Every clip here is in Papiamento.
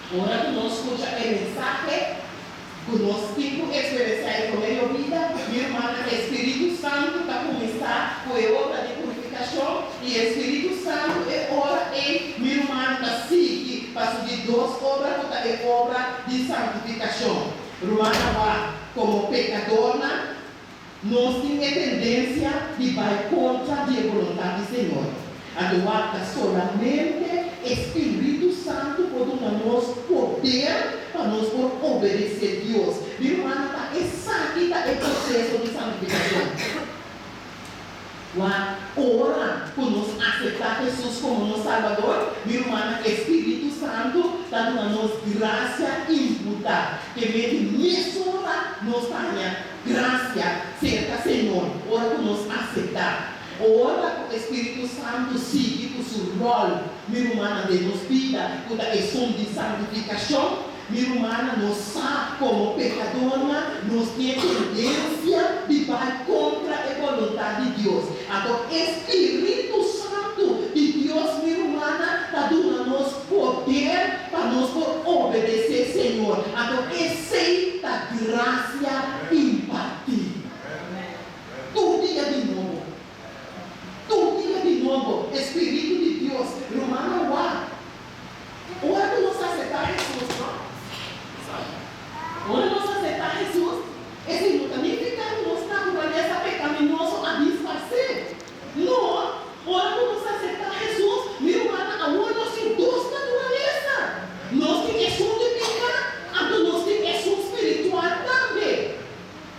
Ora ku nos skucha e mensahe ku nos tin ku eksperensiá e promé yobida, mi rumannan, e Spiritu Santu ta kuminsá ku e obra di purifikashon, i e Spiritu Santu e ora ei, mi rumannan, ta sigui pa su di dos obra ku ta e obra di santifikashon. Rumannan, wak, komo pekadornan, Nos tin e tendensia di bai kontra di e boluntat di Señor. Anto wak ta solamente e Spiritu Santu por duna nos poder pa nos por obedesé Dios. Mi rumannan, ta esaki ta e proseso di santifikashon. Wak, ora ku nos aseptá Hesus komo nos Salbador, mi rumannan, e Spiritu Santu ta duna nos grasia imputá. Ke medi mesora nos ta haña grasia serka Señor ora ku nos aseptá. Ora ku e Spiritu Santu sigui ku su ròl, mi rumannan, den nos bida, ku ta esun di santifikashon, Mi rumannan, nos sa komo pekadornan nos tin e tendensia di bai kontra e boluntat di Dios. Anto e spiritu santu di Dios, mi rumannan, ta duna nos poder pa nos por obedesé Señor. Anto esei ta grasia impartí. Tur dia di nobo. Tur dia di nobo e spiritu di Dios, rumannan, wak. Ora ku nos aseptá Hesus, no? Ora nos aseptá Hesus, esei no ta nifiká ku nos naturalesa pekaminoso a disparsé. No! Ora ku nos aseptá Hesus, mi rumannan, awor nos tin dos naturalesa. Nos tin esun di piká, anto nos tin esun spiritual tambe.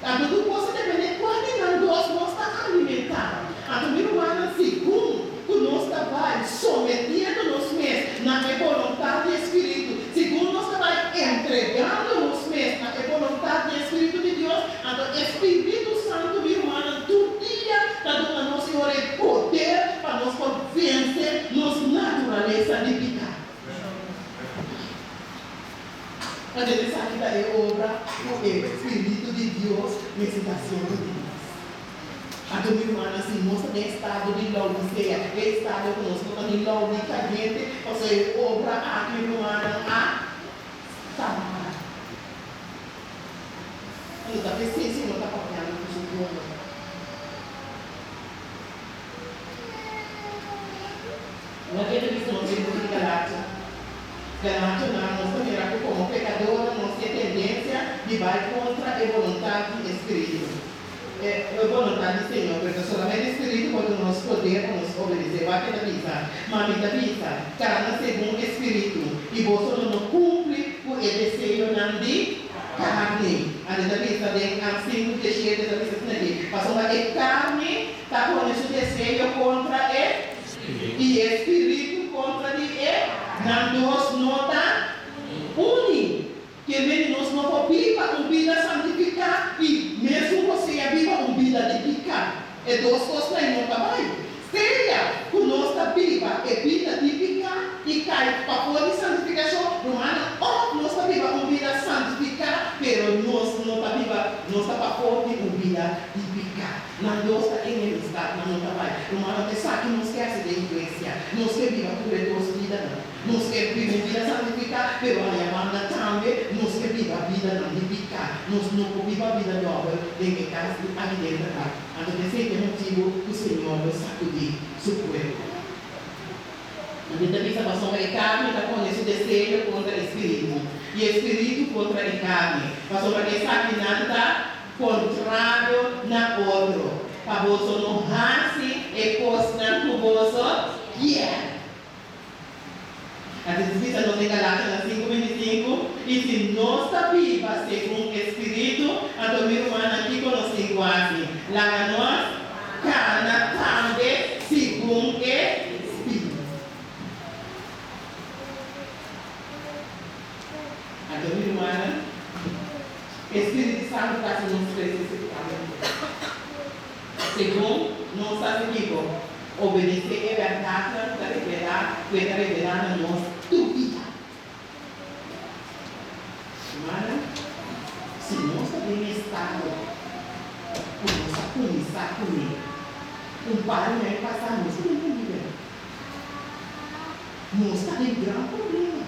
Anto tur kos ta dependé kua di nan dos nos ta alimentá. Anto mi rumannan, segun ku nos ta bai sometiendo nos mes na e boluntat di e Spiritu, segun nos ta bai entregando nos mes na e boluntat di e Spiritu di Dios, anto e Spiritu Santu, mi rumannan, tur dia ta duna nos e ora e poder pa nos por vense nos naturalesa di piká. Ta den esaki ta e obra ku e Spiritu di Dios mester ta hasiendo den nos. Anto mi rumannan, si nos ta den estado di Laodisea, e estado ku nos no ta ni lou ni kayente, pasobra e obra aki, rumannan, a staba. Anto ta p'esei Señor ta papiando ku su pueblo. No keda bisa nos den buki di Galatia. Galationan, nos ta mira ku komo pekadornan nos tin e tendensia di bai kontra e boluntat di e Spiritu, e boluntat di Señor, pero ta solamente e Spiritu por duna nos poder pa nos obedesé. Wak e ta bisa, Ma mi ta bisa, kana segun e Spiritu, i boso lo no kumpli ku e deseonan di karni. Anto e ta bisa den Ant sinku diesshete, e ta bisa asina aki, Pasobra e karni ta pone su deseo kontra e. I e spiritu kontra di e nan dos no ta uni. Ke mende nos no por biba un bida santifiká i mesun por sea biba un bida di piká. E dos kosnan no ta bai. Sea ku nos ta biba e bida di piká i kai pafó di santifikashon, rumannan, òf nos ta biba un bida santifiká pero nos no ta biba, nos ta pafó di un bida di piká. Nan dos ta enemistad, nan no ta bai. Rumannan, esaki nos ke hasi den iglesia. Nos ke biba tur e dos bidanan. Nos ke biba un bida santifiká, pero aya banda tambe nos ke biba bidanan di piká. Nos no por biba bida dòbel den e kas di aki den bèrdat. Anto esei ta e motibu ku Señor lo sakudí Su pueblo. Anto e ta bisa, Pasobra e karni ta pone su deseo kontra e spiritu, i e spiritu kontra e karni, pasobra esakinan ta. Kontrario na otro, pa boso no hasi e kosnan ku boso kier. Anto Jesus bisa nos den Galatianan 5, 25, I si nos ta biba segun e Spiritu, anto mi rumannan, kiko nos tin ku hasi? Laga nos kana tambe segun e Spiritu. Anto mi rumannan, e Spiritu Santu ta hasi nos krese spiritualmente. Segun nos hasi kiko? Obedesé e bèrdatnan ku ta revelá, ku e ta revelá na nos tur dia. Rumannan, si nos ta den e estado ku nos a kuminsá kuné un par di aña pasá, nos ta den peliger. Nos ta den gran problema.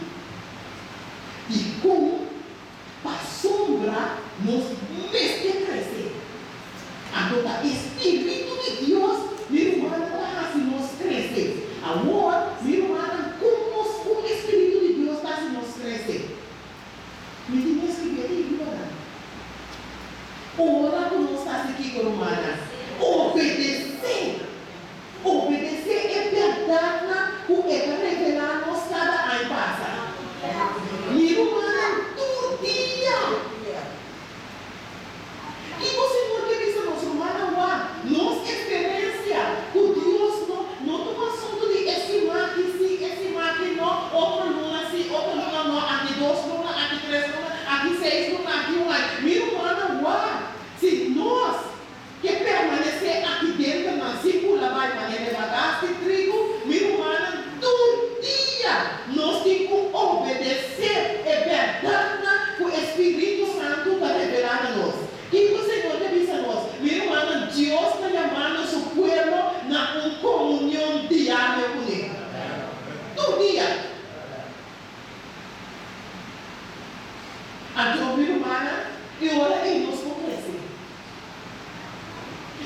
E ora ei nos por krese.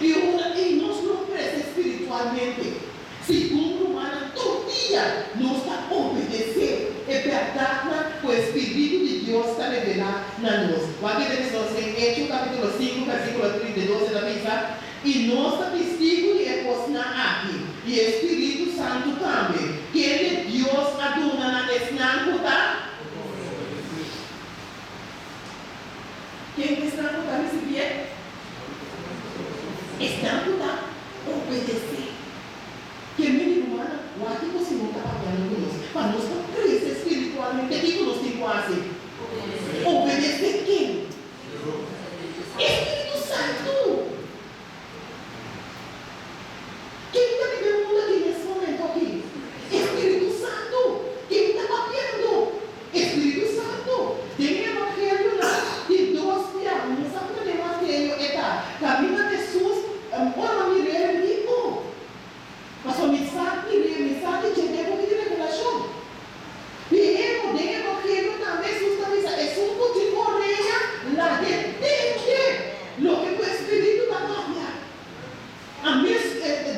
E ora ei nos lo krese spiritualmente. Segun rumannan, tur dia nos ta obedesé e bèrdatnan ku e spiritu di Dios ta revelá na nos. Wak e ta bisa nos den Echo kapítulo sinku versíkulo 32, e ta bisa, I nos ta testigu di e kosnan aki, i e spiritu santu tambe, kende Dios a duna na esnan ku ta Ken esnan ku ta risibié? Esnan ku ta obedesé. Ke mini rumannan, wak kiko Simon ta papiando ku nos. Pa nos por krese spiritualmente, kiko nos tin ku hasi? Obedesé ken? E spiritu santu. Ken ta biba e mundu aki nes momento aki? E Spiritu Santu. Ken ta papiando? E Spiritu Santu. Den e Evangelionan tin dos bia, mi no sa ku ta den Mateo e ta, kaminda Hesus, ora mi mir'é mi di, Oh, pasobra mi sa mir'é, mi sa di dje den buki di Revelashon. Pero den Evangelio tambe Hesus ta bisa, Esun ku tin orea, lag'é tende loke ku e Spiritu ta papia. A mes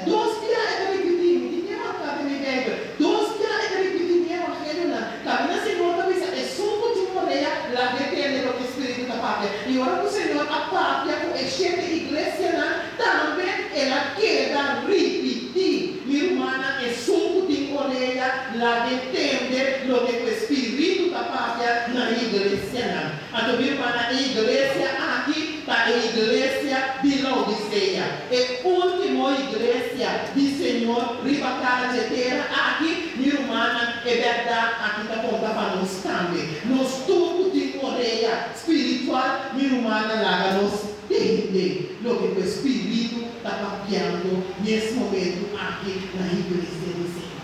dos bia e ta ripití, mi tin ke marká den mi Beibel, dos bia e ta ripití den Evangelionan, kaminda Señor ta bisa, Esun ku tin orea, lag'é tende loke e Spiritu ta papia. I ora ku Señor a papia ku e shete iglesianan, tambe el a keda ripití, Mi rumannan, esun ku tin orea, lag'é tende loke ku e Spiritu ta papia na e iglesianan. Anto mi rumannan, e iglesia aki ta e iglesia di Laodisea, e último iglesia di Señor riba kara dje tera aki. Mi rumannan, e bèrdat aki ta konta pa nos tambe. Nos tur ku tin orea spiritual, mi rumannan, laga nos tende loke ku e Spiritu ta papiando nes momentu aki na iglesia di Señor.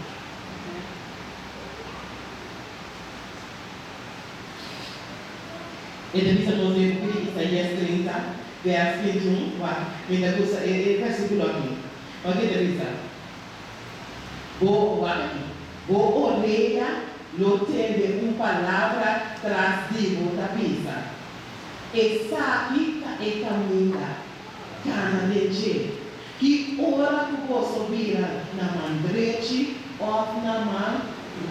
E ta bisa nos den buki di Isaías 30, vèrs 21, wak, mi ta gusta e e vèrsikulo aki. Wak e ta bisa, Bo, wak aki, bo orea lo tende un palabra tras di bo ta bisa, Esaki ta e kaminda, kana den dje. Ki ora ku boso bira na man drechi òf na man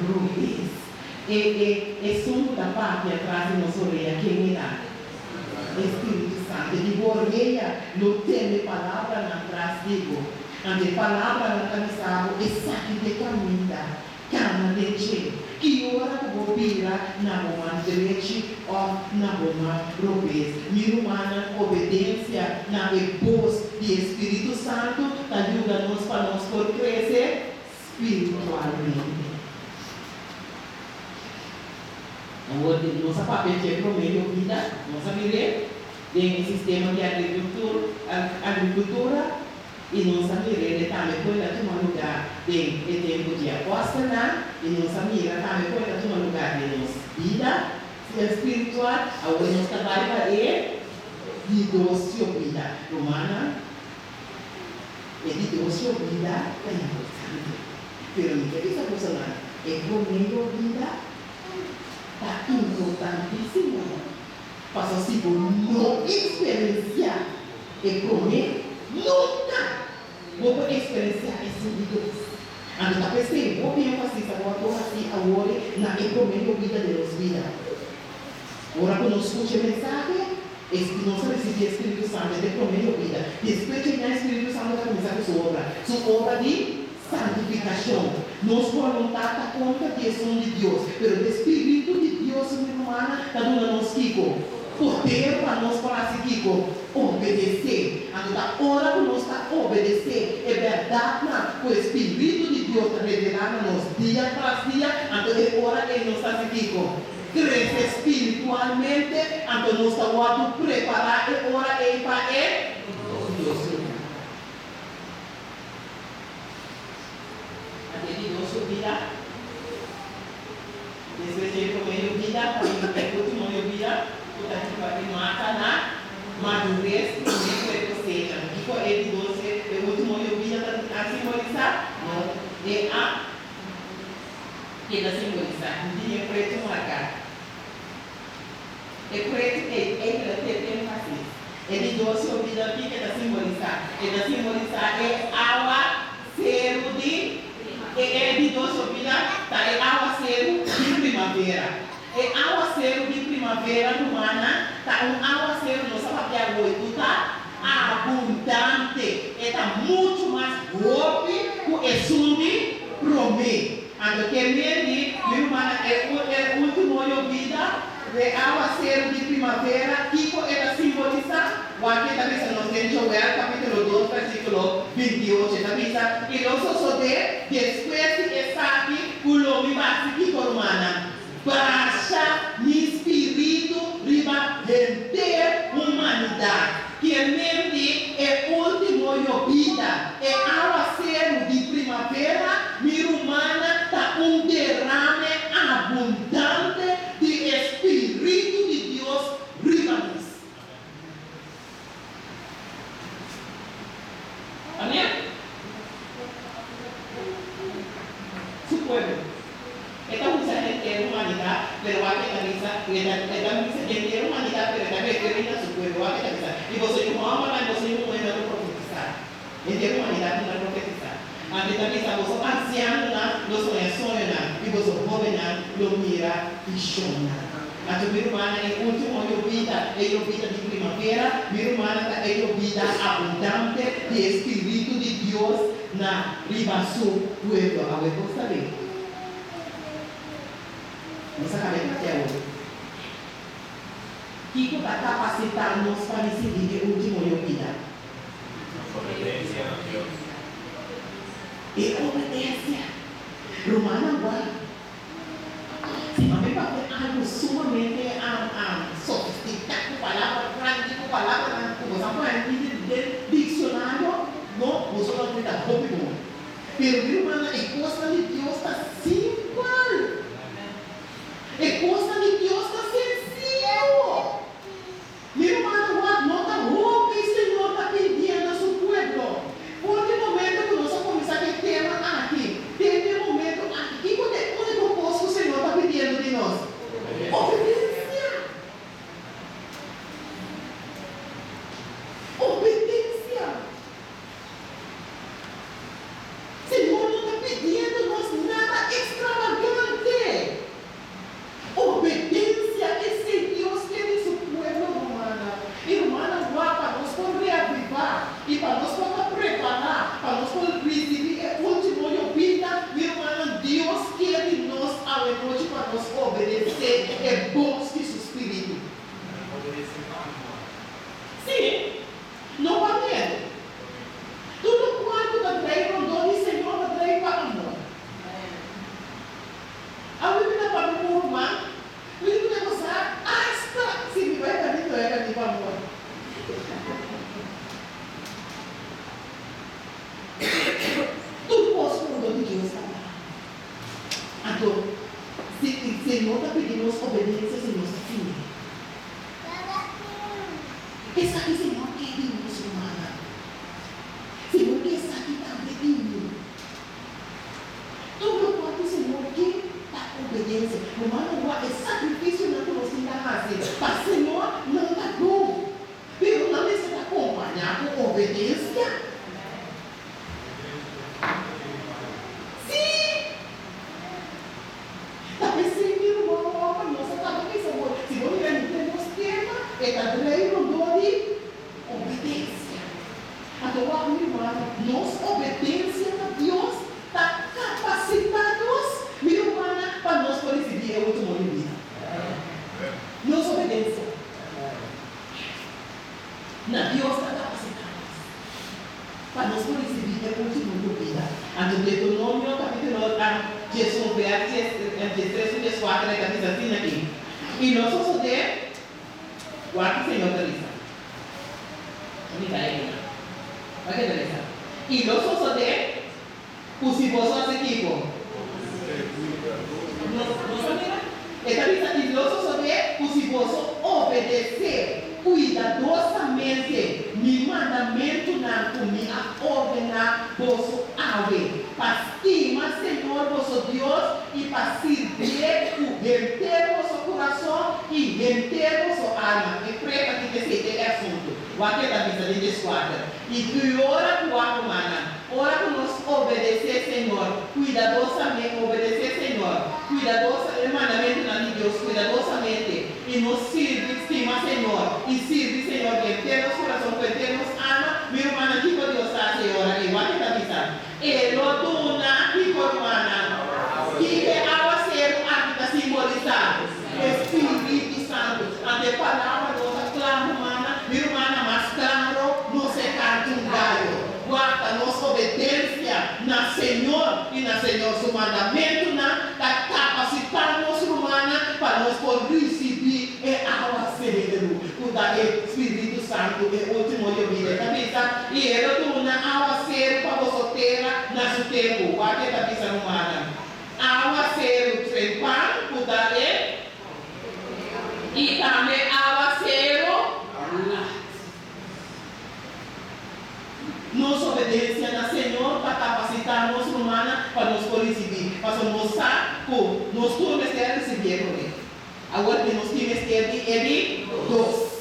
robes. E e esun ku ta papia tras di nos orea, ken e ta? E Spiritu Santu. Di bo orea lo tende palabranan tras di bo. Anto e palabranan ta bisa bo, Esaki ta e kaminda, kana den dje. Ki ora ku bo bira na bo man drechi òf na bo man robes. Mi rumannan, obedensia na e bos di e Spiritu Santu ta yuda nos pa nos por krese spiritualmente. Awor di nos a papia dje promé yobida, nos a mir'é den e sistema di agrikultura i nos a mir'é tambe kon el a tuma lugá den e tempu di apòstelnan i nos a mira tambe kon el a tuma lugá den nos bida spiritual. Awor nos ta bai pa e di dos yobida. Rumannan. E di dos yobida ta importante, pero mi ke bisa bosonan, e promé yobida ta importantísimo. Pasobra si bo no eksperensiá e promé, nunka bo por eksperensiá e di dos. Anto ta p'esei hopi énfasis ta wòrdu hasí awor na e promé yobida den nos bida. Ora ku nos skucha e mensahe, es ku nos a risibí e Spiritu Santu, e ta e promé yobida. Despues dje nan e Spiritu Santu ta kuminsá ku su obra, su obra di santifikashon. Nos boluntat ta kontra di esun di Dios, pero e Spiritu di Dios, mi rumannan, ta duna nos kiko? Poder pa nos por hasi kiko? Obedesé. Anto ta ora ku nos ta obedesé e bèrdatnan ku e Spiritu di Dios ta revelá na nos dia tras dia, anto e ora ei nos ta hasi kiko? Krese spiritualmente, anto nos ta wòrdu prepará e ora ei pa e di dos subida. Anto e di dos subida, despues di e promé yobida, ta bini e último yobida, ku ta hiba e mata na madures promé ku e kosecha. Kiko e di dos, e último yobida ta simbolisá? No, e a. Keda simbolisá un dia pretu marká. E pretu ei ei ta te te. E di dos yobida aki ke ta simbolisá? E ta simbolisá e awa seru di e e di dos yobida ta e awa seru di primavera. E awa seru di primavera, rumannan, ta un awa seru nos a papia awor ku ta abundante. E ta muchu mas hopi ku esun di promé. Anto ke men di, mi rumannan, e e último yobida, e awaseru di primavera, kiko e ta simbolisá? Wak e ta bisa nos den Joel kapítulo dos versíkulo 28, e ta bisa, I lo sosodé despues di esaki ku lo mi basi kiko, rumannan? Basha mi spiritu riba henter humanidat. Ke men di e último yobida, e awaseru di primavera, mi rumannan, ta un derame abundante di e spiritu di Dios riba nos. Amen. Su pueblo. E ta usa henter humanidat, pero wak e ta bisa, e ta e ta bisa henter humanidat, pero e ta referí na su pueblo. Wak e ta bisa, I boso yu hòmbernan i boso yu muhénan lo profetisá. Henter humanidat lo ta profetisá. Anto e ta bisa, Boso ansianonan lo soña soñonan, i boso hóbennan lo mira vishonnan. Anto mi rumannan, e último yobida, e yobida di primavera, mi rumannan, ta e yobida abundante di e Spiritu di Dios na riba su pueblo. Awe kos ta bin. Nos a kaba e papia awor. Kiko ta kapasitá nos pa risibí e último yobida? Obedensia na Dios. E obedensia. Rumannan wak. Si mami papia algu sumamente sofistiká ku palabra grandi, ku palabranan ku boso a pone den diksionario, no, boso lo grita hopi bon. Pero mi rumannan, e kosnan di Dios ta simpel. E kosnan di Dios ta sensiyo. Mi rumannan, wak, no ta hopi Señor ta pidiendo su pueblo. For di momento ku nos a kuminsá ku e tema aki, te e momento aki, kiko ta e úniko kos ku Señor ta pidiendo di nos? Obedensia. Obedensia. Señor no ta pidiendo nos nada ekstravagante. Obedensia esei Dios ke di su pueblo, rumannan i rumannan wak, pa nos por reavivá i pa nos por ta prepará pa nos por risibí e último yobida. Mi rumannan, Dios ke di nos awenochi pa nos obedesé e bos di su spiritu. Obedesé pa amor. Sí, no pa miedu. Tur lokual ku ta drei rondó di Señor ta drei pa amor. Awe mi ta papia ku un ruman, mi di ku ta gosa asta si mi bai pa di toya pa mi pa amor. Tur kos ku rondó di Dios ta pa amor. Anto, si Señor ta pidi nos obedensia, si nos ta sigui. Esaki Señor ke di nos, rumannan. Señor ke esaki tambe di mi. Tur lokual ku Señor ke ta obedensia. Rumannan, wak e sakrifisionan ku nos tin ta hasi pa Señor nan ta bon, pero nan mester ta kompañá ku obedensia. Sí! Ta p'esei mi ruman wak nos a kaba bisa bo, si bo mira henter nos tema, e ta drei rondó di obedensia. Anto wak mi rumannan, nos obedensia na Dios ta kapasitá nos, mi rumannan, pa nos por risibí e último yobida. Nos obedensia na Dios ta kapasitá nos pa nos por risibí e último yobida. Anto Deuteronomio kapítulo 11 vèrs 13 ku 14 e ta bisa asina aki, I lo sosodé. Wak ki Señor ta bisa. Mi ta lei nan. Wak ke ta bisa. I lo sosodé ku si boso hasi kiko? Nos nos a mira? E ta bisa, I lo sosodé ku si boso obedesé kuidadosamente mi mandamentunan ku mi a ordená boso awe, pa stima Señor boso Dios i pa sirbié ku henter boso kurason i henter boso alma. E preta tin esei den e asuntu. Wak e ta bisa den 14. I i ora ku wak, rumannan, ora ku nos obedesé Señor kuidadosamente, obedesé Señor kuidadosa, e mandamentunan di Dios kuidadosamente, i nos sirbi, stima Señor i sirbi Señor ku henter nos kurason, ku henter nos alma, mi rumannan, kiko Dios ta hasi e ora ei? Wak e ta bisa, E lo duna kiko, rumannan? Kiko e awaseru aki ta simbolisá? E Spiritu Santu. Anto e palabra no ta kla, rumannan? Mi rumannan, mas klaro no se kanta un gayo. Wak ta nos obedensia na Señor i na Señor su mandamentunan ta kapasitá nos, rumannan, pa nos por risibí e awaseru ku ta e Spiritu Santu. E último yobida e ta bisa, I e lo duna awaseru pa boso tera na su tempu. Wak e ta bisa, rumannan, awaseru trempan ku ta e i tambe awaseru lat. Nos obedensia na Señor ta kapasitá nos, rumannan, pa nos por risibí, pasobra nos sa ku nos tur mester a risibí e promé. Awor ke nos tin mester di e di dos.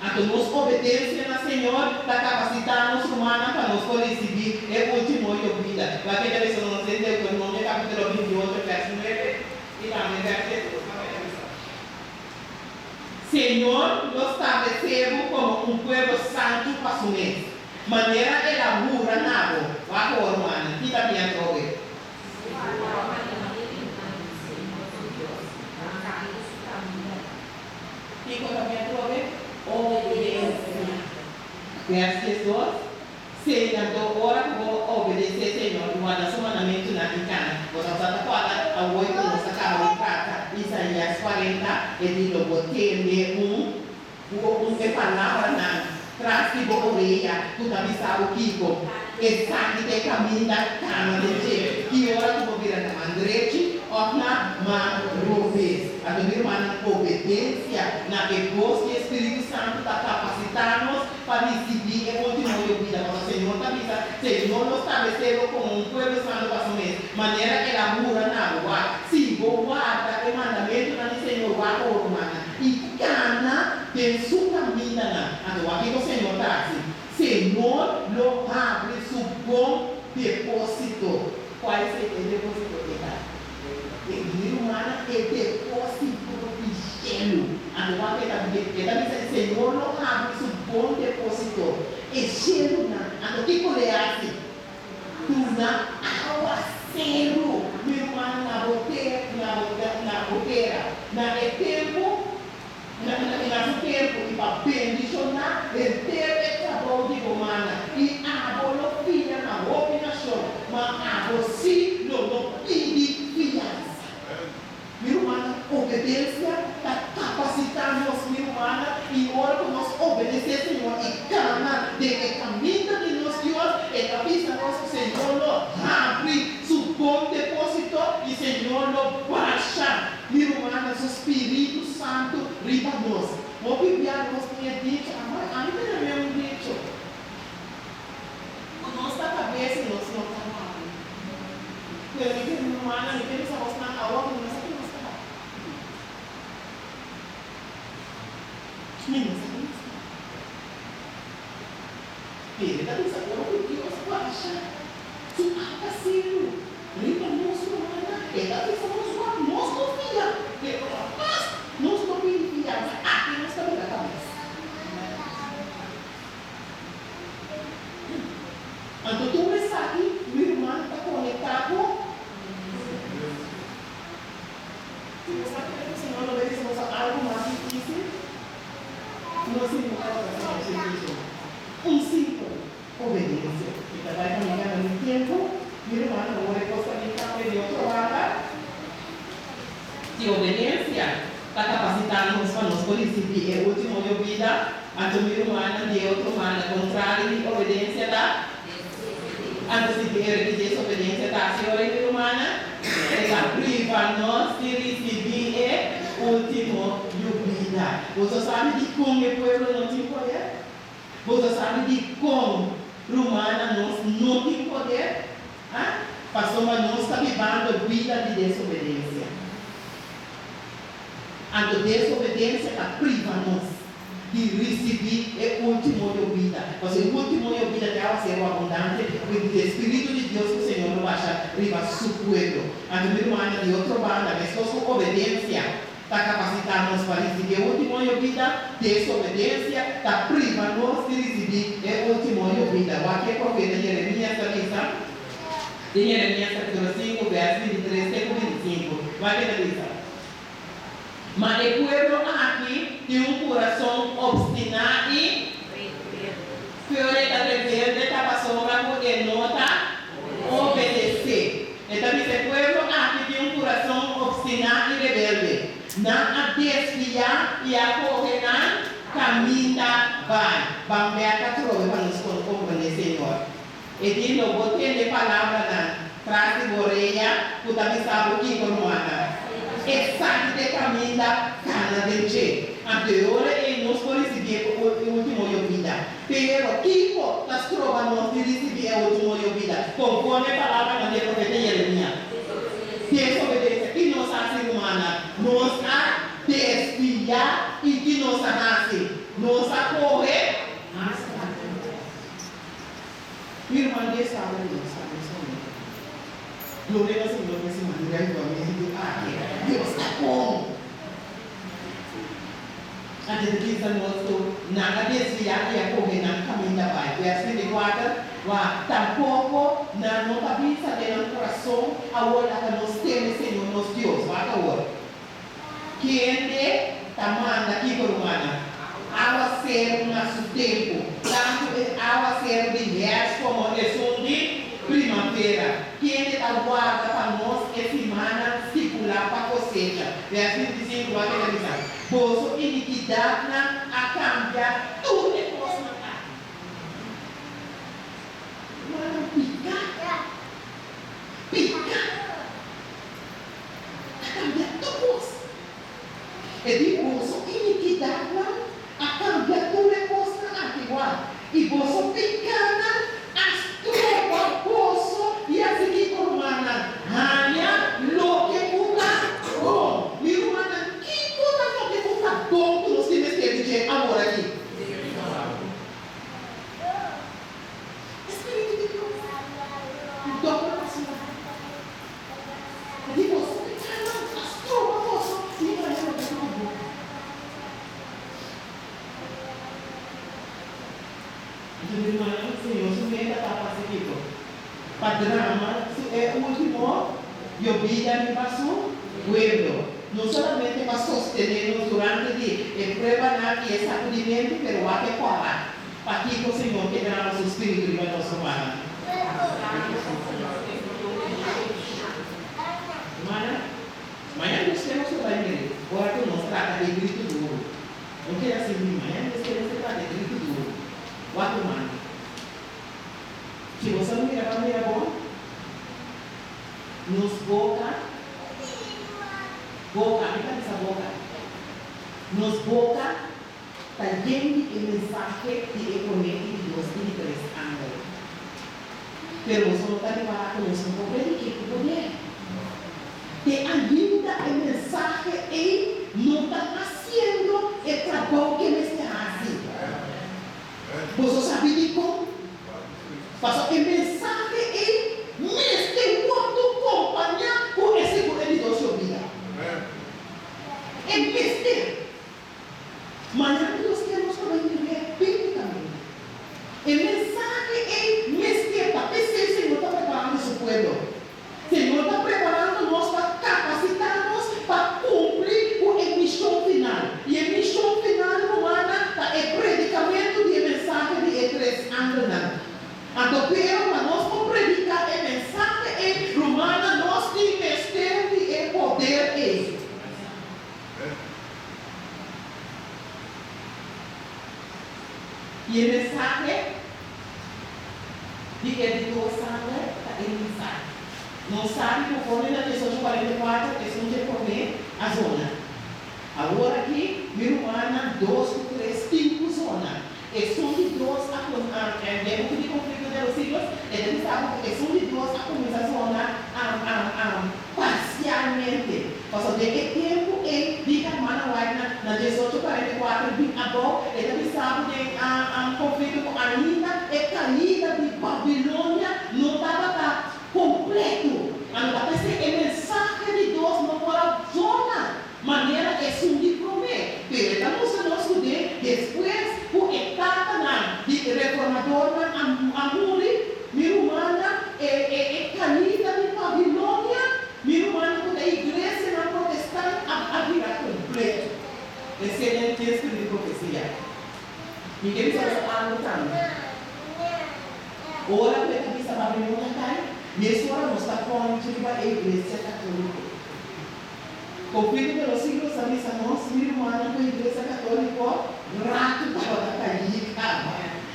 Anto nos obedensia na Señor ta kapasitá nos, rumannan, pa nos por risibí e último yobida. Wak e ta bisa nos den Deuteronomio kapítulo 28 vèrs 9 i tambe vèrs 12. Wak e ta bisa. Señor lo stablesé bo komo un pueblo santu pa su mes, manera el a hura na bo. Wak awor, rumannan, ki ta bin atrobe? Si bo guarda e mandamentunan di Señor bo Dios, bo kana den su kamindanan. Kiko ta bin atrobe? Obedensia. Vèrs 12, Sea anto ora ku bo obedesé Señor i warda su mandamentunan i kana, bo ta usa ta kòrda awor ku nos a kaba di trata Isaías 40, e di lo bo tende un un e palabranan tras di bo orea ku ta bisa bo kiko. Esaki ta e kaminda, kana den dje. Ki ora ku bo bira na man drechi òf na man robes. Anto mi rumannan, obedensia na e bos di e Spiritu Santu ta kapasitá nos pa risibí e último yobida, pasobra Señor ta bisa, Señor lo stablesé bo komo un pueblo santu pa su mes, manera El a hura na bo. Wak, si bo warda e mandamentunan di Señor, wak bo rumannan, i kana den su kamindanan. Anto wak kiko Señor ta hasi. Señor lo habri su bon depósito. Kual e depósito ei ta? E mi rumannan, e depósito di shelu. Anto wak e ta e ta bisa, e Señor lo habri su bon depósito, e shelunan. Anto kiko lo e hasi? Duna awaseru, mi rumannan, na bo tera, na bo na bo tera, na e tempu, na na na su tempu, i pa bendishoná henter e trabou di bo mannan. I abo lo fia na hopi nashon, ma abo sí lo no pidi fiansa. Mi rumannan, obedensia ta kapasitá nos, mi rumannan, i ora ku nos obedesé Señor i kana den e kaminda di nos Dios, e ta bisa nos ku Señor lo habri su bon depósito i Señor lo basha, mi rumannan, su Spiritu Santu riba nos. Hopi bia nos tin e dicho, amai, ami ta remé un dicho, ku nos ta kabes i nos no ta rabi. Pero mi ke rumannan, mi ke bisa bosnan awor ku mi no sa ki nos ta. Mi no sa ki nos ta. Pero e ta bisa ora ku Dios basha su awaseru riba nos rumannan, e ta bisa nos wak nos no fia, pero hamas nos no pidi fiansa, aki nos ta bira kabes. Anto tur esaki, mi ruman, ta konektá ku. Si bo sa kere ku Señor lo bai bisa boso algu mas difísil, no si no tabata asina mas difísil. Un simpel obedensia. Mi ta bai pa mi gana mi tempu, mi ruman, awor e kos ta bin kambia di otro banda. Si obedensia ta kapasitá nos pa nos por risibí e último yobida, anto mi rumannan di e otro banda, kontrali di obedensia ta? Anto si di e desobedensia ta hasi ora mi rumannan, e ta priva nos di risibí e último yobida. Boso sabi dikon e pueblo no tin poder? Boso sabi dikon, rumannan, nos no tin poder? A Pasobra nos ta bibando bida di desobedensia. Anto desobedensia ta priva nos. di risibí e último yobida. Pasobra e último yobida ta e awaseru abundante di e Spiritu di Dios ku Señor lo basha riba Su pueblo. Anto mi rumannan, di otro banda, meskos ku obedensia ta kapasitá nos pa risibí e último yobida, desobedensia ta priva nos di risibí e último yobida. Wak e profeta Jeremias ta bisa den Jeremias kapítulo sinku, vèrs 23 te ku 25. Wak e ta bisa. Ma e pueblo aki tin un kurason opstiná i peor e ta rebelde ta pasobra ku e no ta obedesé. E ta bisa e pueblo aki tin un kurason opstiná i rebelde. Nan a desviá i a kohe nan kaminda bai. Ban bèk atrobe pa nos por komprondé Señor. E di, Lo bo tende palabranan tras di bo orea ku ta bisa bo kiko, rumannan. Esaki ta e kaminda, kana den dje. Anto e ora ei nos por risibí e último yobida. Pero kiko ta stroba nos di risibí e último yobida? Konforme e palabranan di e profeta Yeremías. Desobedensia. Ki nos a hasi, rumannan? Nos a desviá. I ki nos a hasi? Nos a kohe mas kaminda. Mi ruman Dios tabata di nos ta mes momento. Gloria na Señor pa e siman di reavivamiento aki. Dios ta bon! Antes di bisa nos ku nan a desviá i a kohe nan kaminda bai. Vèrs 24, Wak, tampoko nan no ta bisa den nan kurason, Awor laga nos teme Señor nos Dios. Wak awor. Kende ta manda kiko rumannan? Awaseru na su tempu, tantu e awaseru di hèrs komo esun di primavera. Kende ta warda pa nos e simannan stipulá pa kosecha? Vèrs 25, wak e ta bisa, Boso inikidatnan a kambia tur e kosnan aki. Rumannan, piká, piká. A kambia tur kos. E di boso inikidatnan a kambia tur e kosnan aki wak, i boso pikánan a stroba boso di hasi kiko, rumannan? Haña loke ku ta bon. Mi rumannan, kiko ta loke ku ta bon ku nos tin mester di dje awor aki? E Spiritu di Dios. Dòkter Pasional. Di boso pecánan a stroba boso di haña loke ku ta bon. Anto mi rumannan, Señor su meta ta pa hasi kiko? Pa drama su e último yobida riba su pueblo. No solamente pa sostené nos durante di e pruebanan i e sakudimentu, pero wak e kòrá. Pakiko Señor ke drama su spiritu riba nos, rumannan? Rumannan, mañan Dios ke nos lo bai mira ora ku nos trata e gritu duru. No keda sin mi, mañan Dios ke nos ta trata e gritu duru. Wak, rumannan, si bo sa mira pa mira bon, nos boka, boka, mi ta bisa boka, nos boka Ta yen di e mensahe di e promé i di dos i di tres angel. Pero boso no ta ripará ku nos no por prediké ku poder. Te ainda e mensahe ei no ta hasiendo e trabou ke mester hasi. Boso sabi dikon? Pasobra e mensahe ei mester wòrdu kompañá ku e sigur e di dos yobida. E mester. Mañana Dios ke nos ta bai mir'é bíblikamente. E mensahe ei mester ta p'esei Señor ta preparando su pueblo. Señor ta preparando nos pa kapasitá nos pa kumpli ku e mishon final. I e mishon final, rumannan, ta e predikamentu di e mensahe di e tres angelnan. Anto pero pa nos por prediká e mensahe ei, rumannan, nos tin mester di e poder ei. I e mensahe di e di dos sanger ta e mensahe. Nos sabi ku for di na 1844 esun dje promé a zona. Awor aki mi rumannan dos ku tres tin ku zona. Esun di dos a den buki di Conflicto de los Siglos e ta bisa bo ku esun di dos a kuminsá zona parsialmente. Pasobra den e tempu ei di hermana White nan. na 1844 bin abou, e ta bisa bo den konflikto ku ainda e kaida di Babilonia no tabata kompleto. Anto ta p'esei e mensahe di Dios no por a zona manera esun di promé. Pero e ta mustra nos ku den despues ku e tatanan di reformadornan a muri, mi rumannan, e e kaida di Babilonia, mi rumannan ku ta iglesianan protestant a a bira kompleto. Esei den e spiritu di profesia. Mi ke bisa boso algu tambe. Ora ku e ta bisa Babilonia kai, mesora nos ta pònchi riba e iglesia katóliko. Konflikto de los siglos a bisa nos, mi rumannan, ku e iglesia katóliko ratu tabata kaí kaba.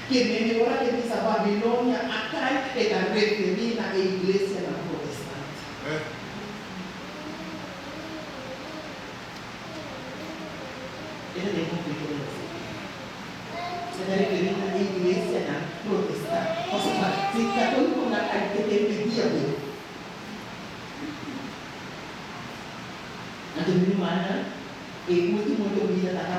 Ke mende ora ku e bisa Babilonia a kai, e ta referí na e iglesianan protestant. E ta den konflikto de los siglos. E ta referí na e iglesianan protestant. Pasobra si katólikonan kai, e ta impedí awor. Anto mi rumannan, e último yobida ta ta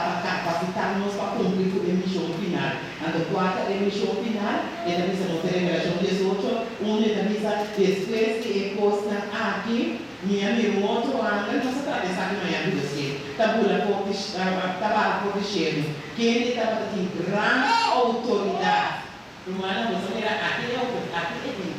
pa kapasitá nos pa kumpli ku e mishon final. Anto kua ta e mishon final? E ta bisa nos den Revelashon 18, unu e ta bisa, Despues di e kosnan aki, mi a mira un otro angel, nos a trata esaki mañana ku Dios ke, ta bula for di ta baha for di shelu, kende tabata tin gran outoridat. Rumannan, boso mira aki e aki e tin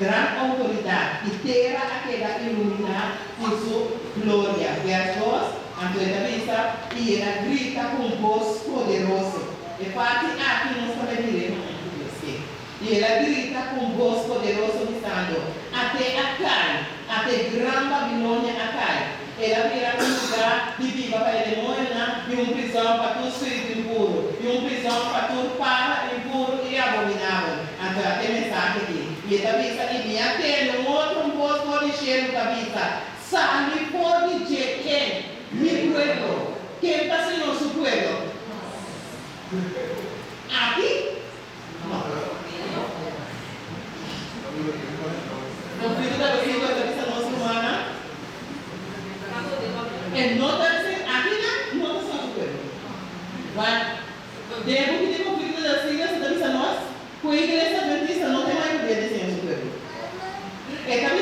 gran outoridat, i tera a keda iluminá ku su gloria. Vers dos, Anto e ta bisa, I el a grita ku un bos poderoso. E parti aki nos ta bai mir'é mañana ku Dios ke. I el a grita ku un bos poderoso, bisando, Ate a kai, ate gran Babilonia a kai! El a bira un lugá di biba pa e demoñonan i un prizòn pa tur spiritu impuru, i un prizòn pa tur para impuru i abominabel. Anto a te mensahe ei. I e ta bisa, I mi a tende un otro un bos for di shelu ta bisa, Sali for di dje, ken? Mi pueblo. Ken ta Señor su pueblo? Aki? No. Konflikto ta bini ku e ta bisa nos rumannan. E no ta bisa akinan no ta sona su pueblo. Wak, den e buki di Konflikto de las Siglas e ta bisa nos ku e iglesia adventista no ta e mayoria di Señor su pueblo. E ta.